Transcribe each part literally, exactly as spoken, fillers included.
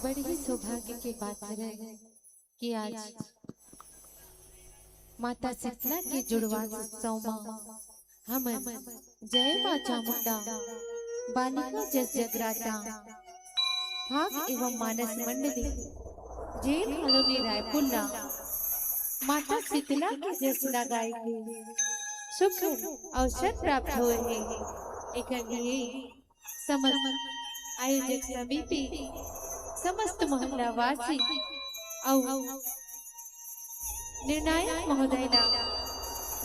बड़ी ही सौभाग्य के बात हरे कि आज माता शीतला के जुड़वास उत्सव म हमन जय माँ चामुंडा बालिका जस जगराता भाग एवं मानस मंडली जेल कॉलोनी रायपुर ला माता शीतला के जस लगाए के शुभ अवसर प्राप्त होए हे। एकर लिए समस्त आयोजक समिति, समस्त मोहल्ला वासी अउ निर्णायक महोदय ला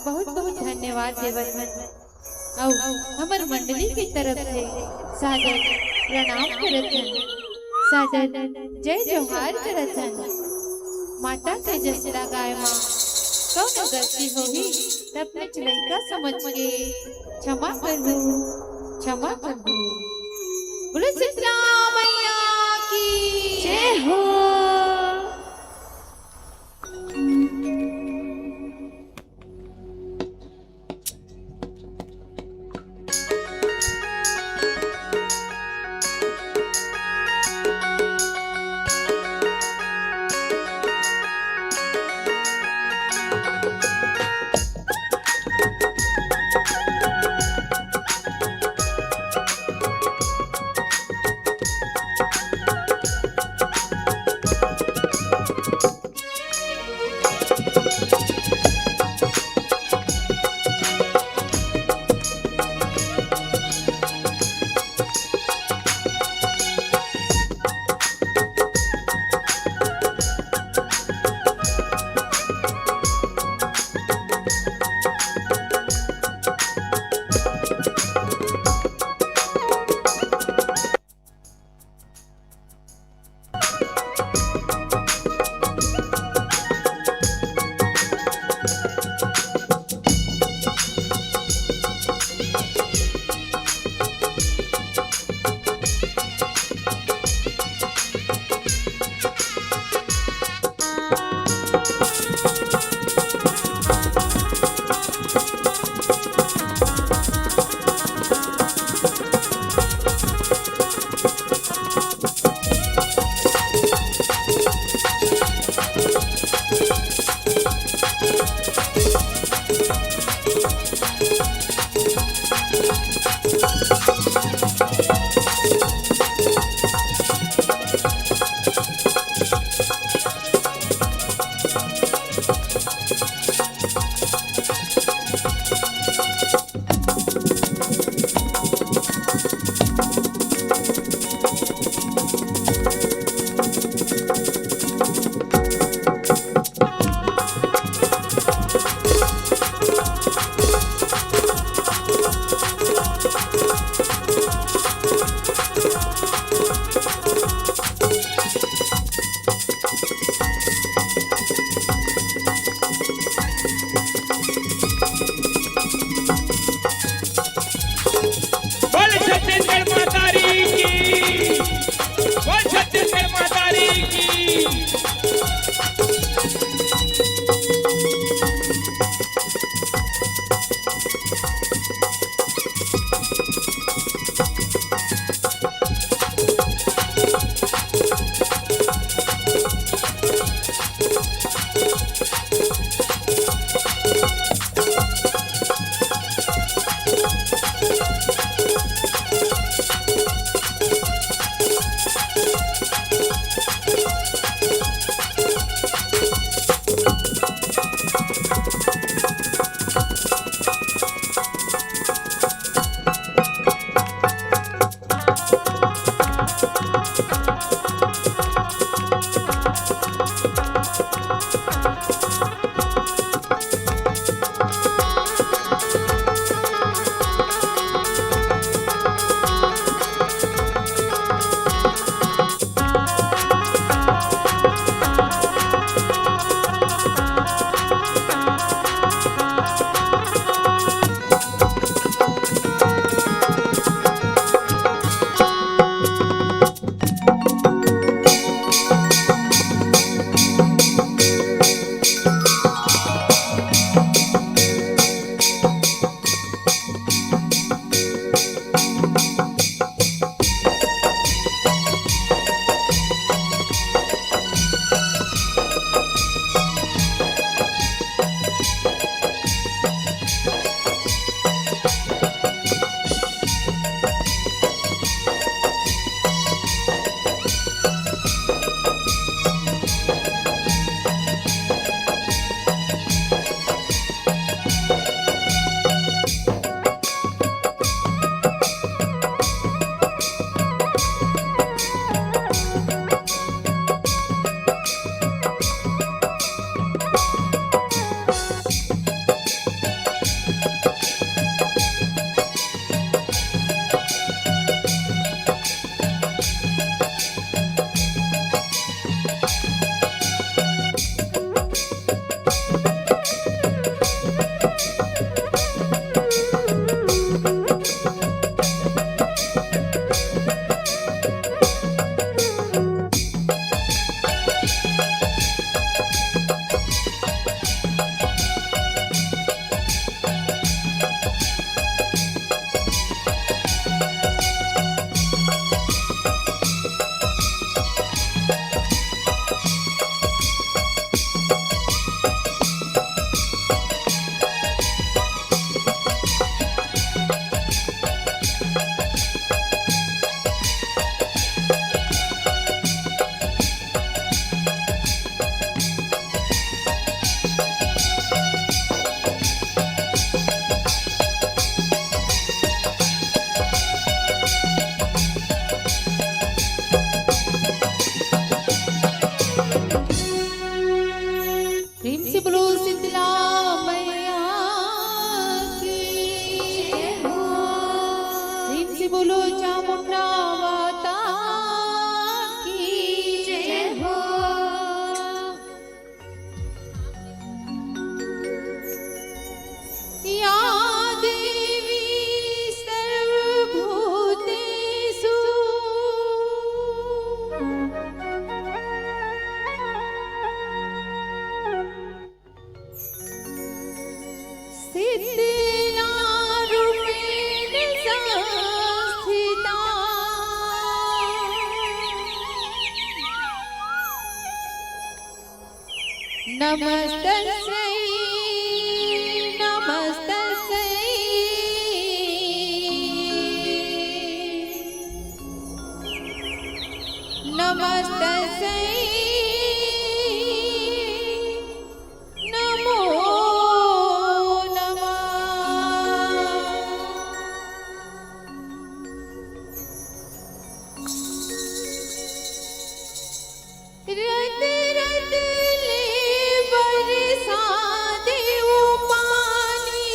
बहुत बहुत धन्यवाद देवत हन। अउ हमर मंडली के तरफ से सादर प्रणाम करत हन, सादर जय जोहार करत हन। माता के जस लगाए मा कौनो गलती होही त अपने लइका समझ के क्षमा करहू, क्षमा करहू। बोलो शीतला मैया की जय हो। बोलो चामुंडा माता की जय हो। या देवी सर्वभूतेषु शीतला रूपेण संस्थिता। नमस्तस्यै, नमस्तस्यै, नमस्तस्यै। नमो नमः। रत रत ले बरसा देव पानी।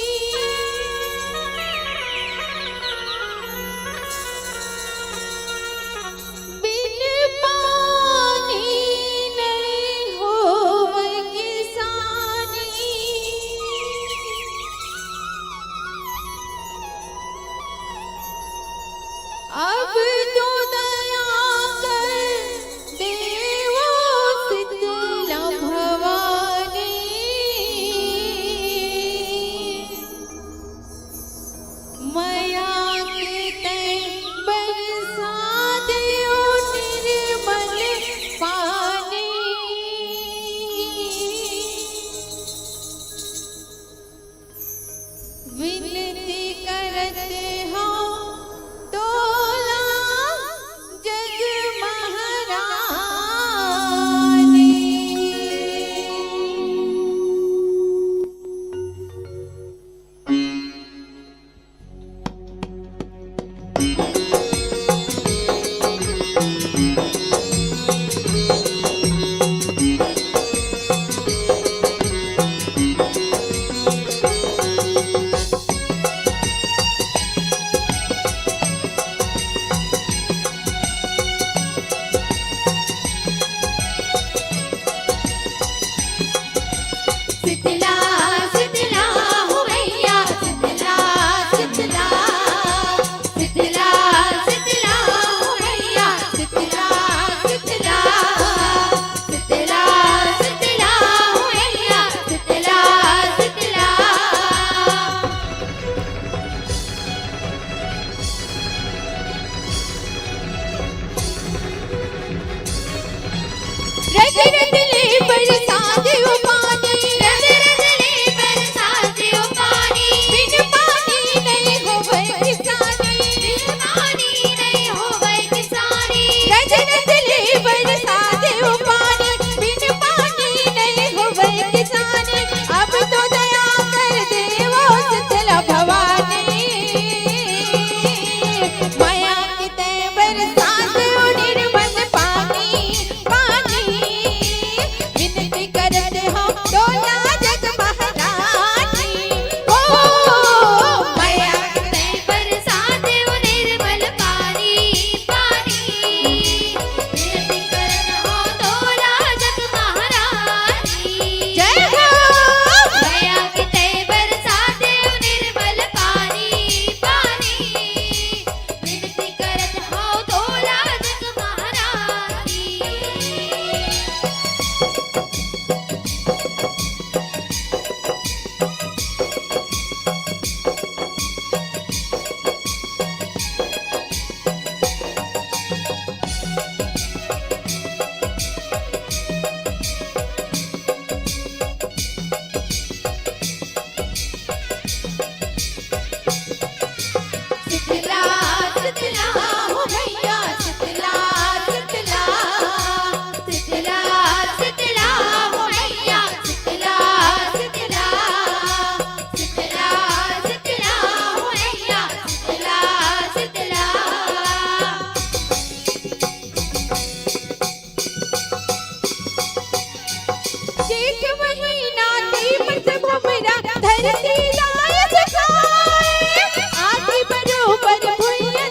बिन पानी नइ होवय किसानी। अब तो दया कर देवो शीतला भवानी। मया के तैं बरसा देव निर्मल पानी। विनती करत हौं तोला जग महारानी। शीतला, शीतला हो भैया, शीतला, शीतला, शीतला, शीतला हो भैया, शीतला, शीतला, शीतला, शीतला हो भैया, शीतला, शीतला। रज रज ले बरसा देव पानी, रज रज ले बरसा देव पानी, बिन पानी नइ होवय किसानी, बिन पानी नइ होवय किसानी। रज रज ले बरसा देव पानी, बिन पानी नइ होवय किसानी। अब तो दया कर देवो शीतला भवानी। मया के तैं बरसा देव निर्मल पानी, पानी। विनती करत हौं तोला जग महारानी। ओ मया के तैं बरसा देव निर्मल पानी, पानी। विनती करत हौं तोला जग महारानी। जय हो। मया के तैं बरसा देव निर्मल पानी, पानी। विनती करत हौं तोला जग महारानी। शीतला, शीतला हो भैया, शीतला, शीतला, शीतला, शीतला हो भैया, शीतला, शीतला, शीतला, शीतला हो भैया, शीतला, शीतला। जेठ महीना दीमच भमरा धरती लाय सखाय। आदि बरोबर भुइयां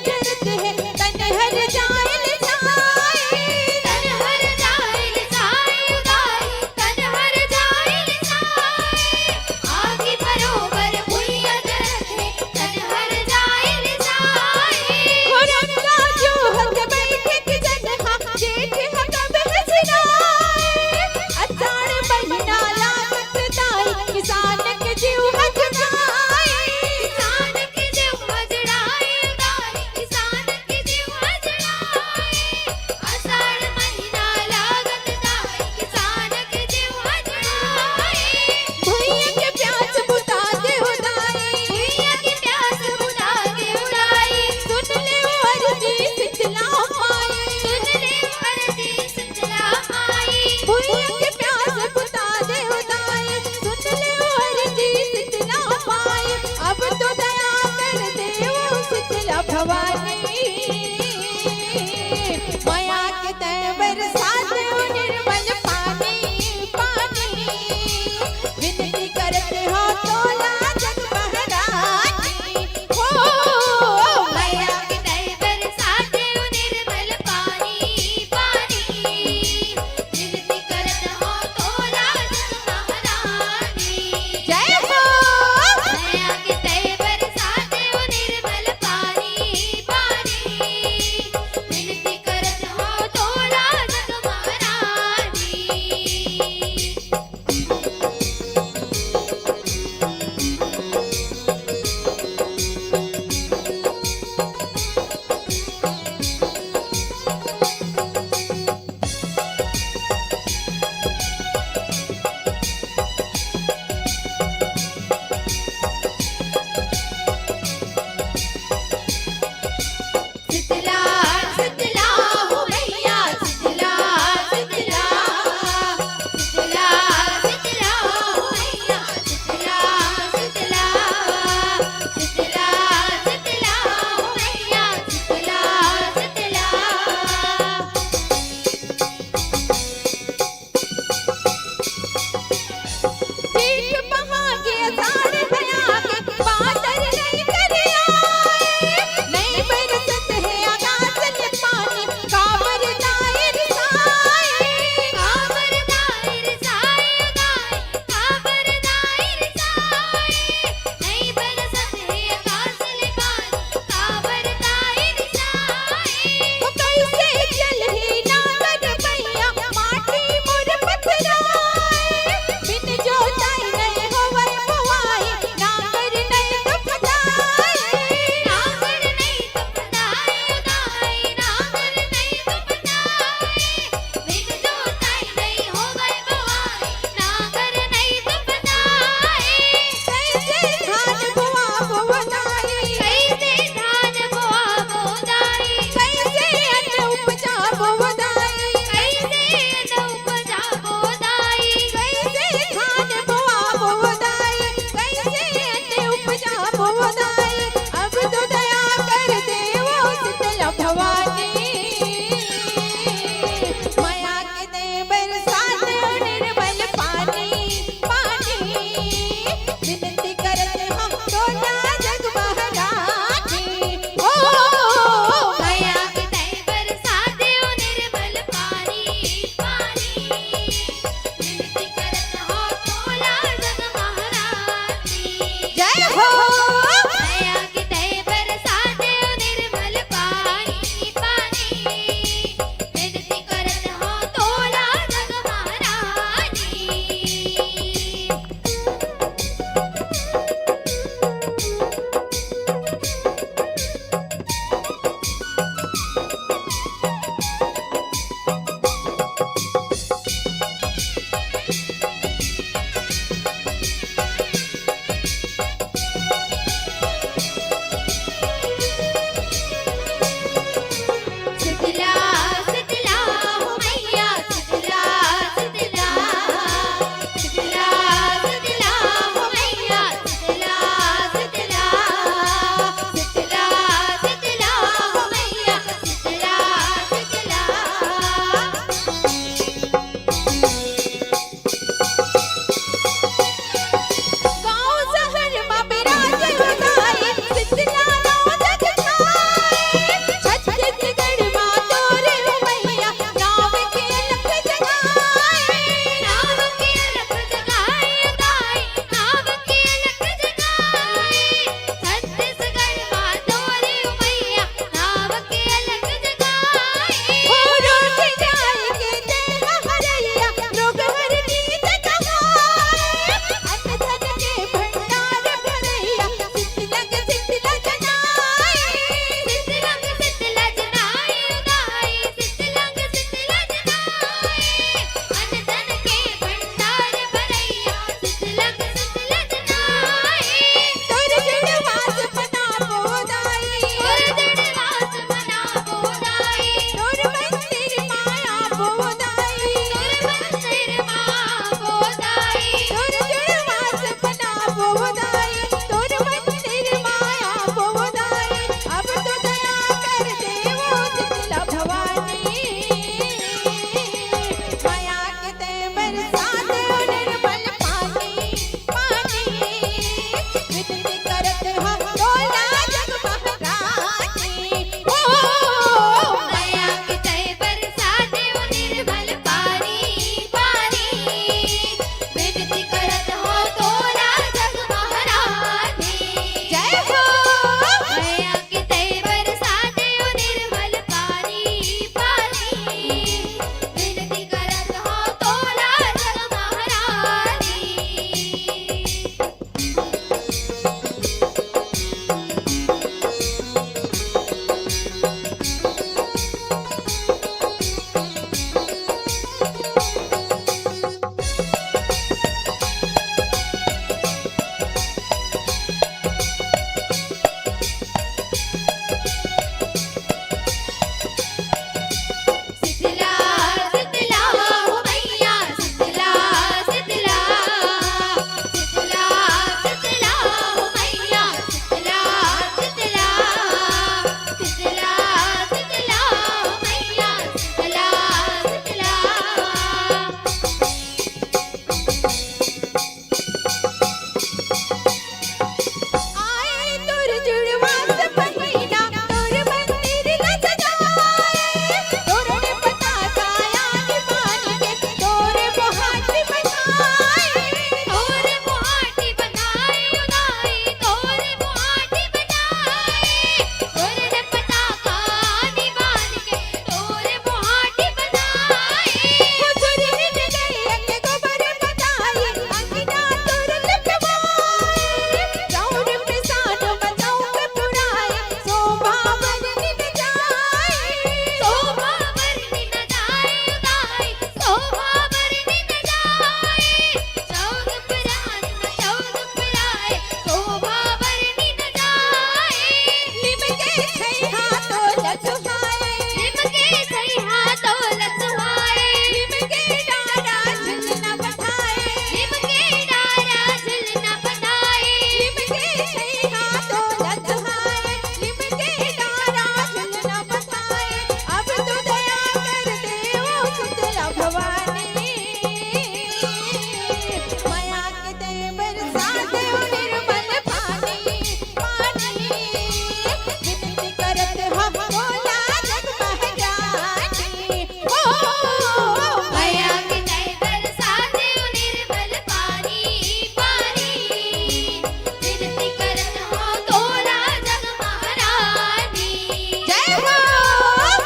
जय हो।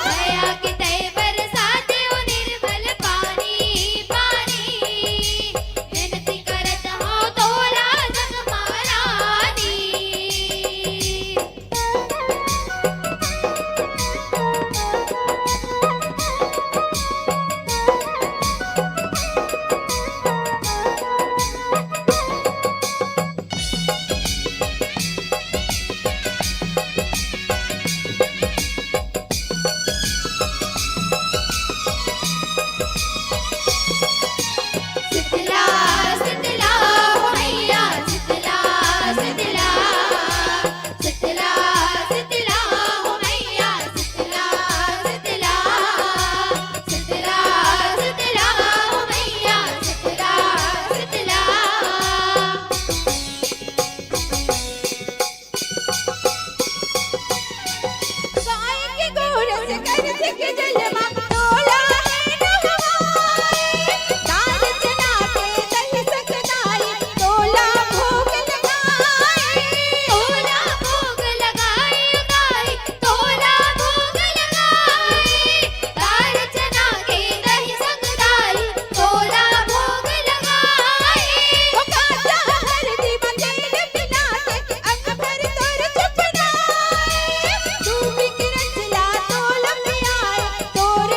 दया के तय बरसा देव निर्मल पानी, पानी। विनती करत हौं तोला जग महारानी। शीतला, शीतला हो मैया, शीतला, शीतला। शीतला, शीतला हो मैया, शीतला, शीतला। शीतला, शीतला हो मैया, शीतला, शीतला। गाय के गोरस करसी के जलवा तोला हे नहवाए। दाल चना के दही सकदाई तोला भोग लगाए। तोला भोग लगाए दाई, तोला भोग लगाए। दाल चना के दही सकदाई तोला भोग लगाए। ओ काचा हरदी म तेल पिला के अंग भर तोर चुपड़ाए। दूबी के रचला तोला पियाए, तोर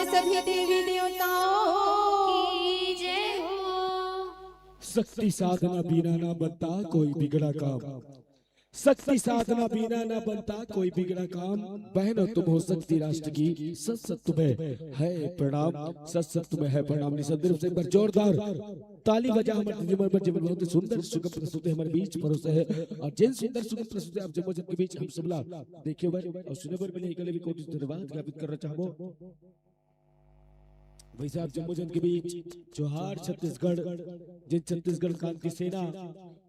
सभी देवी देवताओं की जय हो। शक्ति साधना बिना ना बनता कोई बिगड़ा काम। शक्ति साधना बिना ना बनता कोई बिगड़ा काम। बहनों, तुम हो शक्ति राष्ट्र की, सत सत तुम्हें है प्रणाम, सत सत तुम्हें है प्रणाम। निसंदेह रूप से एक बार जोरदार ताली बजा हमर दीदी मन बर, जेमन बहुत ही सुंदर सुगम प्रस्तुति हमर बीच परोसे हे। और जिन सुंदर सुगम प्रस्तुति आप जम्मो जन के बीच हम सबला देखे बर और सुने बर मिले, एकले भी कोटि धन्यवाद ज्ञापित करना चाहबो। वैसे आप जम्मो जन के बीच जोहार छत्तीसगढ़, जिन छत्तीसगढ़ क्रांति सेना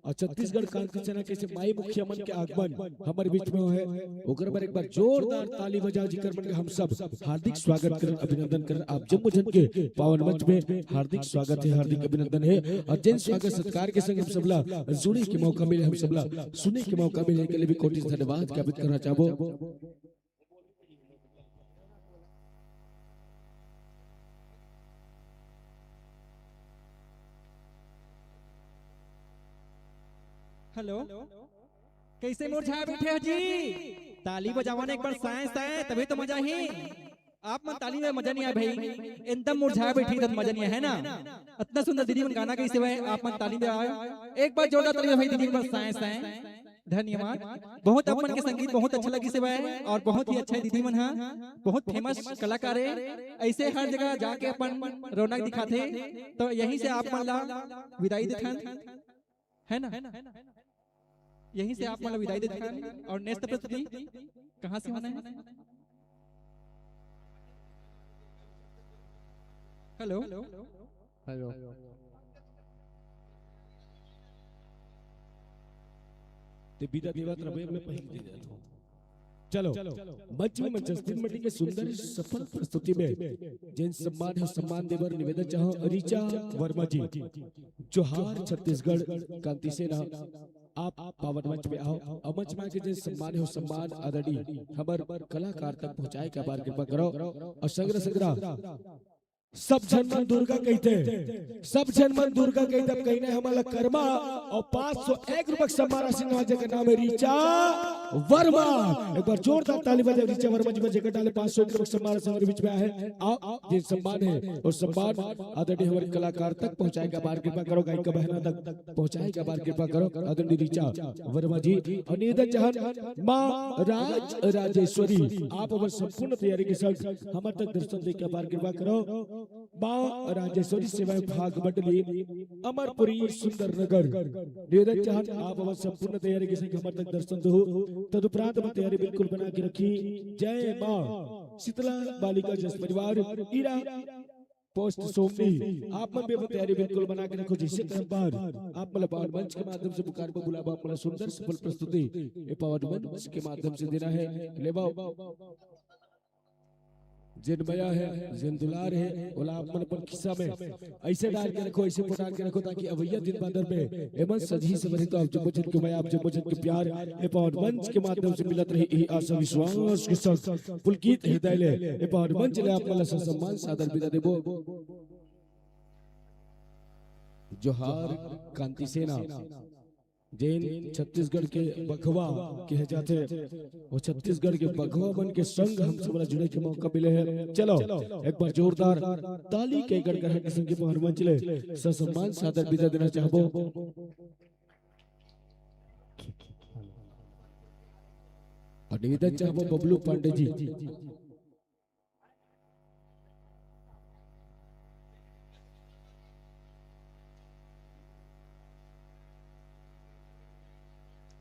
और छत्तीसगढ़ क्रांति सेना के से माई मुखिया मन के आगमन हमर बीच में हे, ओकर बर एक बार जोरदार ताली बजाओ, जिकर मन के हम सब हार्दिक स्वागत करन, अभिनंदन करन। आप जम्मो जन के पावन मंच में हार्दिक स्वागत हे, हार्दिक अभिनंदन हे। और जिन स्वागत सत्कार के संग हम सबला जुड़े के मौका मिले, हम सबला सुने के मौका मिले, एकले भी कोटि धन्यवाद ज्ञापित करना चाहबो। हेलो, कैसे मुरझाए बैठे हो जी? ताली बजावा ना एक बार, साए साए, तभी तो मजा ही। आप मन ताली में मजा नहीं आए भाई, एकदम मुरझाए बैठी, तब मजा नहीं आए, है ना? इतना सुंदर दीदी मन गाना कैसे हुआ है, आप मन ताली में आए, एक बार जोरदार ताली में भाई दीदी मन, साए साए। धन्यवाद। बहुत आप मन के संगीत बहुत अच्छा लगिस हे और बहुत ही अच्छा हे दीदी मन हा, बहुत फेमस कलाकार हे। ऐसे हर जगह जाके अपन रौनक दिखाथे। तो यहीं से आप मन ला विदाई देथन, है ना? यहीं से आप मन ला विदाई देथन। और नेक्स्ट प्रस्तुति कहाँ से होना है? हेलो। हेलो। ते बिदा देवत रबे, मैं पहिल दे देत हूँ। चलो, मंच में मंचस्थित मटी के सुंदर सफल प्रस्तुति में जिन सम्मान हे, सम्मान देबर निवेदन चाहो ऋचा वर्मा जी, जोहार छत्तीसगढ़ क्रांति सेना, आप पावन मंच में आओ। और मंच में आके जिन सम्मान हे, सम्मान आदरणीय हमर कलाकार तक पहुँचाए के बार कृपा करो। और संग्रह संग्रह सब झन मन दुर्गा कहिथे, सब झन मन दुर्गा कहिथे, अब कहीं ना हमन ला कर्मा और पाँच सौ एक रुपया के सम्मान राशि नवा, जेकर नाम हे ऋचा वर्मा। एक बार जोरदार ताली बजाओ ऋचा वर्मा जी बर, जेकर डाले पाँच सौ एक रुपया के सम्मान राशि हमर बीच में आए हे। आओ, जे सम्मान हे और सम्मान आदरणीय हमर कलाकार तक पहुँचाए के बार कृपा करो, गायिका बहना तक पहुँचाए के बार कृपा करो आदरणीय ऋचा वर्मा जी। और निवेदन चाहन माँ राज राजेश्वरी, आप अपन संपूर्ण तैयारी के संग हमर तक दर्शन दे के बार कृपा करो। माँ राजेश्वरी सेवा विभाग मंडली अमरपुरी सुंदर नगर, निवेदन चाहन आप अपन संपूर्ण तैयारी के संग हमर तक दर्शन दो। तदुपरांत अपन तैयारी बिल्कुल बना के रखी। जय माँ शीतला बालिका जस परिवार ईरा पोस्ट सोमनी, आप मन भी अपन तैयारी बिल्कुल बना के रखो। जैसे क्रमवार आप मन ला पावन मंच के माध्यम से पुकार पर बुलावा, आप मन ला सुंदर सफल प्रस्तुति ए पावन मंच के माध्यम से देना हे। लेवा, जेन मया हे, जेन दुलार हे, ओला आप मन अपन खिस्सा में ऐसे डाल के रखो, ऐसे पटाल के रखो, ताकि अवैया दिन बादर में एमन सजही सवरही तो आप जम्मो झन के मया, आप जम्मो झन के प्यार ए पावन मंच के माध्यम से मिलत रही। यही आशा विश्वास के संग पुलकित हृदय ले ए पावन मंच ले आप मन ला ससम्मान सादर बिदा देबो। जोहार कांति सेना, जेन छत्तीसगढ़ के बघवा कहे जाथे, वो छत्तीसगढ़ के बघवा मन के संग हम सब ला जुड़े के मौका मिले हे। चलो, एक बार जोरदार ताली के गड़गड़ाहट के संग के पावन मंच ले ससम्मान सादर बिदा देना चाहबो। और निवेदन चाहबो बबलू पांडे जी,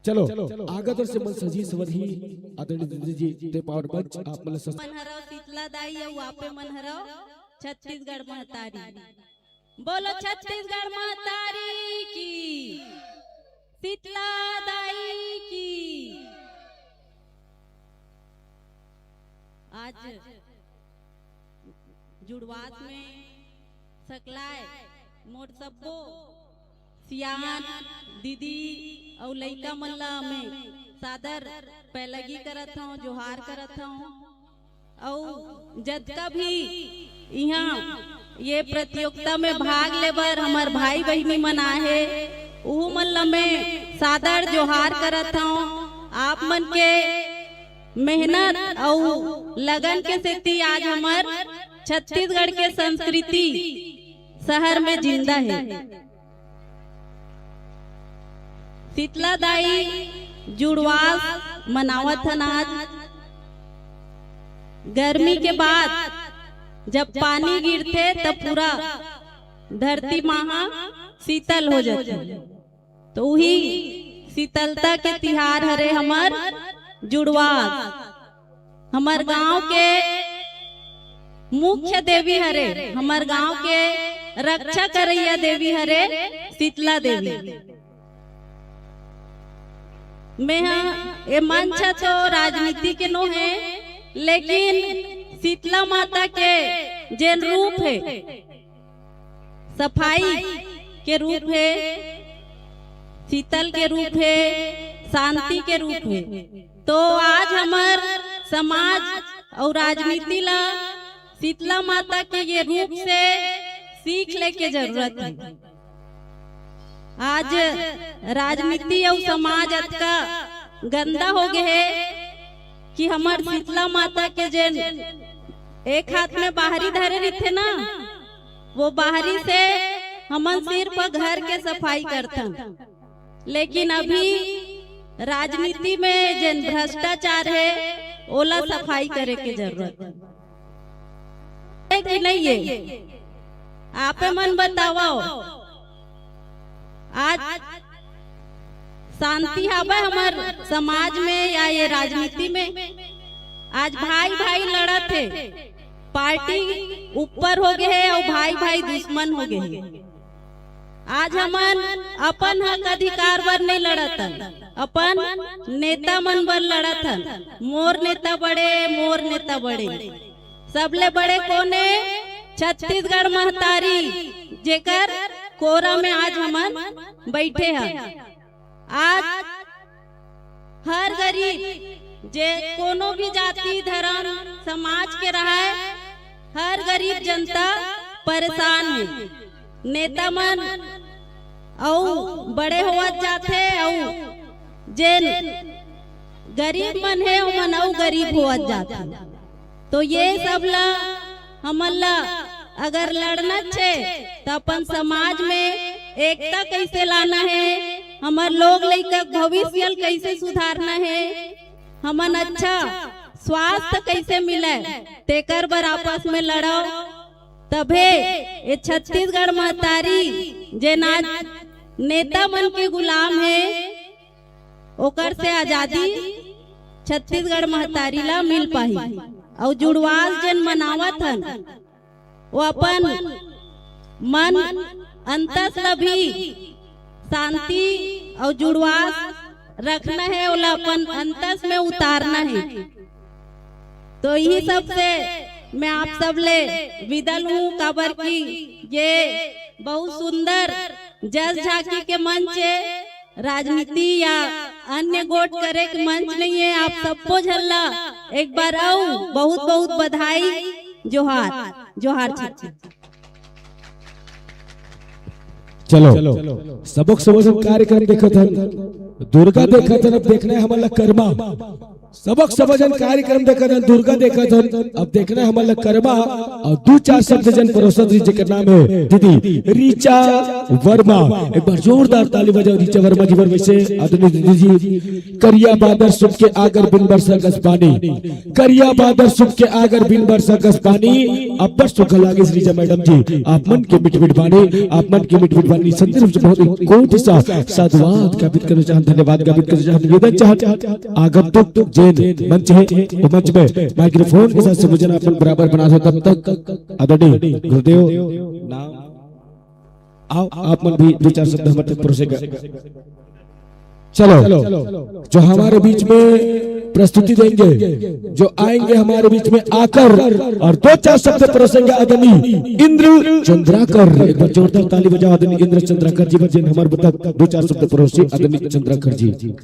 चलो, आगत से मन सजी सवरही आदरणीय दीदी जी, ते पावन मंच आप मन ला सस- मन हरव शीतला दाई अउ आपे मन हरव छत्तीसगढ़ महतारी। बोलो छत्तीसगढ़ महतारी की, शीतला दाई की। आज जुड़वास में सकलाय मोर सब्बो सियान दीदी अउ लइका मन ला मैं सादर पैलगी करत हौं, जोहार करत हौं। अउ जतका भी इहाँ ये प्रतियोगिता में भाग ले बर हमर भाई बहिनी मन आहे, उहू मन ला मैं सादर जोहार करत हौं। आप मन के मेहनत अउ लगन के सेती आज हमर छत्तीसगढ़ के संस्कृति शहर में जिंदा हे। शीतला दाई जुड़वास मनावत हन आज। गर्मी के बाद जब पानी गिरथे, तब पूरा धरती माँ ह शीतल हो जाथे। तो उही शीतलता के तिहार हरे हमर जुड़वास। हमर गांव के मुख्य देवी हरे, हमर गांव के रक्षा करैया देवी हरे शीतला देवी। मैं ह, ए मंच ह तो राजनीति के नो हे, लेकिन शीतला माता के जेन रूप हे, सफाई के रूप हे, शीतल के रूप हे, शांति के रूप हे। तो आज हमर समाज अउ राजनीति ला शीतला माता के ये रूप से सीख लेके जरूरत हे। आज राजनीति अउ समाज अतका गंदा हो गे हे कि हमर शीतला माता के जेन एक हाथ में बाहरी धरे रहिथे ना, वो बाहरी से हमन सिर्फ घर के सफाई करथन, लेकिन अभी राजनीति में जेन भ्रष्टाचार हे, ओला सफाई करे के जरूरत हे कि नहीं हे? आपे मन बतावव। आज शांति हवय हमर समाज में या ये राजनीति में? आज भाई भाई लड़त हे, पार्टी ऊपर हो गे हे अउ भाई भाई दुश्मन हो गे हे। आज हमन अपन हक अधिकार बर नहीं लड़त हन, अपन नेता मन बर लड़त हन। मोर नेता बड़े, मोर नेता बड़े। सबले बड़े कोन हे? छत्तीसगढ़ महतारी, जेकर कोरा में आज हमन बैठे हन। आज हर गरीब, जे कोनो भी जाति, धर्म, समाज के रहय, हर गरीब जनता परेशान हे। नेता मन अउ बड़े होवत जाथे, अउ जेन गरीब मन हे, ओमन अउ गरीब होवत जाथे। तो ये सब ला हमन ला अगर लड़ना हे, त अपन समाज में एकता कैसे लाना हे, हमर लोग लइका के भविष्य ल कैसे सुधारना हे, हमन अच्छा स्वास्थ्य कैसे मिले, तेकर बर आपस में लड़व। तभे ये छत्तीसगढ़ महतारी, जेन आज नेता मन के गुलाम हे, ओकर से आजादी छत्तीसगढ़ महतारी ला मिल पाही। अउ जुड़वास जेन मनावत हन, वो अपन मन अंतस ला भी शांति अउ जुड़वास रखना हे, ओला अपन अंतस में उतारना हे। तो यही सब से मैं आप सब ले विदा लूं, काबर कि ये बहुत सुंदर जस झांकी के मंच हे, राजनीति या अन्य गोठ करे के मंच नहीं हे। आप सबो झन ला एक बार अउ बहुत बहुत बधाई, जोहार, जोहार छत्तीसगढ़। चलो, सबक समझ कार्यक्रम देखत हन, दुर्गा देखत हन, अब देखना हे हमन ला करमा। सबक समझन कार्यक्रम देखत हन, दुर्गा देखत हन, अब देखना हे हमन ला करमा। अउ दू चार शब्द जेन परोसत रही, जेकर नाम हे दीदी ऋचा वर्मा। एक बार जोरदार ताली बजाओ ऋचा वर्मा जी बर। वैसे आदरणीय दीदी जी, करिया बादर सुख के आगर बिन बरसा कस पानी, करिया बादर सुख के आगर बिन बरसा कस पानी, अब्बड़ सुख लागे ऋचा मैडम जी, आप मन के मिठ मिठ बानी, आप मन के मिठ मिठ बानी संदर्भ से बहुत कोटि सा साधुवाद ज्ञापित करना चाहन, धन्यवाद ज्ञापित करना चाहन, निवेदन चाहन। आगंतुक जेन मंच हे, वो मंच में माइक्रोफोन के साथ समूह झन अपन बराबर बना दो। तब तक आदरणीय गुरुदेव, नाम, आओ, आप मन भी दो चार शब्द हमर तक परोसेगा। चलो, जो हमारे बीच में प्रस्तुति देंगे, जो आएंगे हमारे बीच में आकर और दो चार शब्द परोसेंगे आदरणीय इंद्र चंद्राकर। एक बार जोरदार ताली बजाओ आदरणीय इंद्र चंद्राकर जी बर, जेन हमर तक दो चार शब्द परोसे आदरणीय चंद्राकर जी।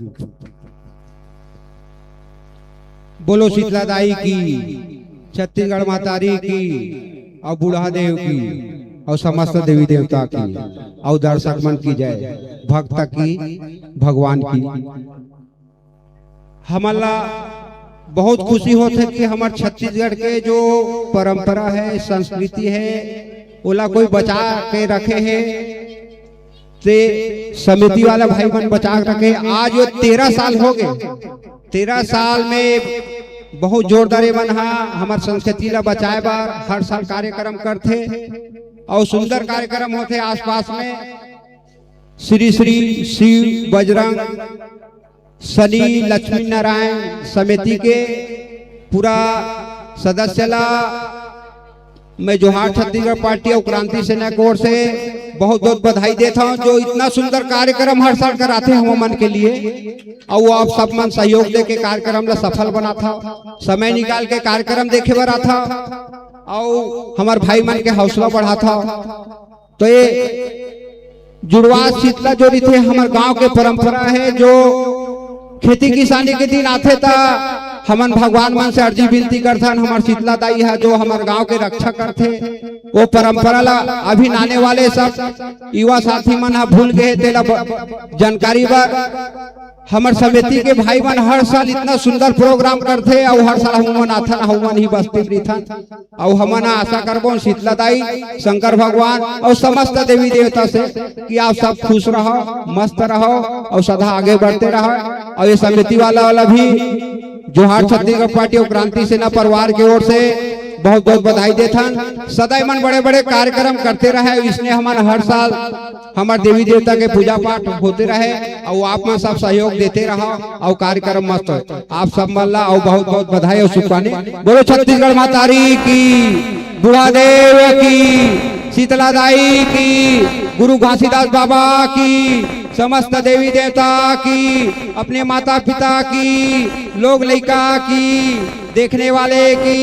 बोलो शीतला दाई की, छत्तीसगढ़ महतारी की, अउ बूढ़ा देव की, अउ समस्त देवी देवता की, अउ दर्शक मन की जय, भक्त की, भगवान की। हमन ला बहुत खुशी होत हे कि हमर छत्तीसगढ़ के जो परंपरा हे, संस्कृति हे, ओला कोई बचा के रखे हे। ते समिति वाला भाई मन बचा के रखे। आज ये तेरह साल हो गए, तेरह साल में बहुत जोरदार ये मन हा हमर संस्कृति ला बचाए बर हर साल कार्यक्रम करथे और सुंदर कार्यक्रम होथे आसपास में। श्री श्री शिव बजरंग शनि लक्ष्मी नारायण समिति के पूरा सदस्य ला मैं जोहार छत्तीसगढ़ पार्टी और क्रांति सेना की ओर से बहुत बहुत बधाई देता हूँ, जो इतना सुंदर कार्यक्रम हर साल कराते हैं हम मन के लिए। और वो आप सब मन सहयोग दे के कार्यक्रम ला सफल बनाता, समय निकाल के कार्यक्रम देखे बर आता और हमारे भाई मन के हौसला बढ़ाता। तो ये जुड़वा शीतला जो रहिथे हमर गांव के परंपरा हे, जो खेती किसानी के दिन आथे त हमन भगवान मन से अर्जी विनती करथन, हमर शीतला दाई ह जो हमर गांव के रक्षा करथे, वो परंपरा ला अभी आने वाले सब युवा साथी मन ह भूल गए, तेला ब-, जानकारी बर हमर समिति के भाई मन हर साल इतना सुंदर प्रोग्राम करथे, अउ हर साल हमन आथन, हमन ही बस्ती में रहिथन। अउ हमन आशा करबो शीतला दाई, शंकर भगवान अउ समस्त देवी देवता से कि आप सब खुश रहो, मस्त रहो अउ सदा आगे बढ़ते रहो। अउ ये समिति वाला वाला भी जोहार छत्तीसगढ़ पार्टी अउ क्रांति सेना परिवार के ओर से बहुत बहुत बधाई देथन। सदा मन बड़े बड़े कार्यक्रम करते रहे, इसने हमन हर साल हमर देवी देवता के पूजा पाठ होते रहे, अउ आप मन सब सहयोग देते रहो, अउ कार्यक्रम मस्त हो। आप सब मन ला अउ बहुत बहुत बधाई अउ शुभकामनाएं। बोलो छत्तीसगढ़ महतारी की, बूढ़ा देव की, शीतला दाई की, गुरु घासीदास बाबा की, समस्त देवी देवता की, अपने माता पिता की, लोग लइका की, देखने वाले की,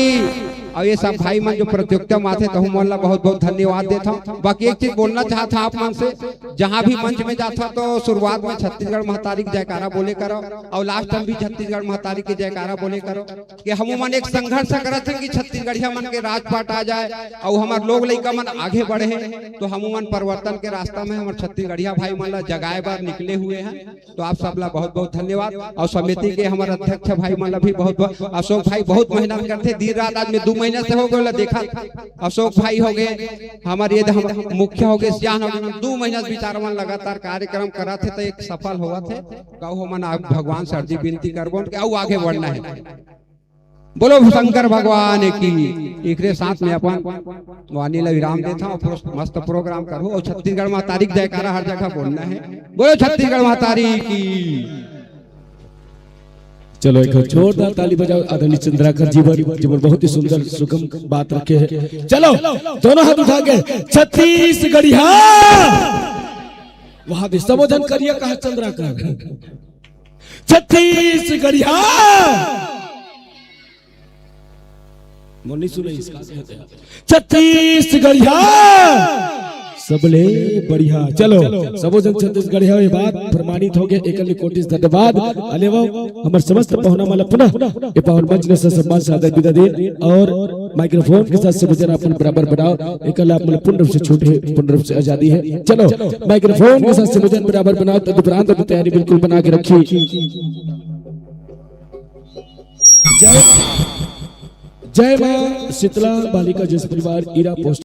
अउ ये सब भाई मन जो प्रतियोगिता में आथे, तहु मन ला बहुत बहुत धन्यवाद देथव। बाकी एक चीज बोलना चाहत हव आप मन से, जहाँ भी मंच में जाथव तो शुरुआत में छत्तीसगढ़ महतारी के जयकारा बोले करव अउ लास्ट में भी छत्तीसगढ़ महतारी के जयकारा बोले करव कि हमू मन एक संघर्ष करत हन कि छत्तीसगढ़िया मन के राजपाट आ जाए अउ हमर लोग लइका मन आगे बढ़े। तो हमू मन परिवर्तन के रास्ता में हमर छत्तीसगढ़िया भाई मन ला जगाए बर निकले हुए हैं। तो आप सब ला बहुत बहुत धन्यवाद अउ समिति के हमर अध्यक्ष भाई मन ला भी बहुत बहुत। अशोक भाई बहुत मेहनत करथे दिन रात, आज मैं दू महीना से हो गए ला देखा। अशोक भाई हो गए, हमर ये हम मुखिया हो गए, सियान हो गए, दू महीना से बिचारा मन लगातार कार्यक्रम करत हे तो एक सफल होवत हे। कहू हमन आप भगवान से अर्जी विनती करबो कि अउ आगे बढ़ना हे। बोलो शंकर भगवान की। एकरे साथ में अपन वाणी ला विराम देथव, प्रो-, मस्त प्रोग्राम करहू अउ छत्तीसगढ़ महतारी के जयकारा हर जगह बोलना हे। बोलो छत्तीसगढ़ महतारी की। चलो एक जोरदार ताली बजाओ आदरणीय चंद्राकर जी बर, जी बर बहुत ही सुंदर सुगम बात रखे हैं। चलो दोनों हाथ उठा के छत्तीसगढ़िया। वहां भी संबोधन करिए, कहा चंद्राकर। छत्तीसगढ़िया। मोर नहीं सुने इसका। छत्तीसगढ़िया सबले बढ़िया। चलो सबो झन छत्तीसगढ़िया, ये बात प्रमाणित हो गया। एकल कोटिस धन्यवाद। अले वो हमर समस्त पहुना मन ला पुनः ये पावन मंच में ससम्मान सादर विदा देन अउ माइक्रोफोन के साथ सबो झन अपन बराबर बनाओ। एकल आप मन ला पूर्ण रूप से छूट हे, पूर्ण रूप से आजादी हे। चलो माइक्रोफोन के साथ सबो झन बराबर बनाओ, तदुपरांत अपनी तैयारी बिल्कुल बना के रखिए। जय, जय माँ शीतला बालिका जस परिवार ईरा पोस्ट।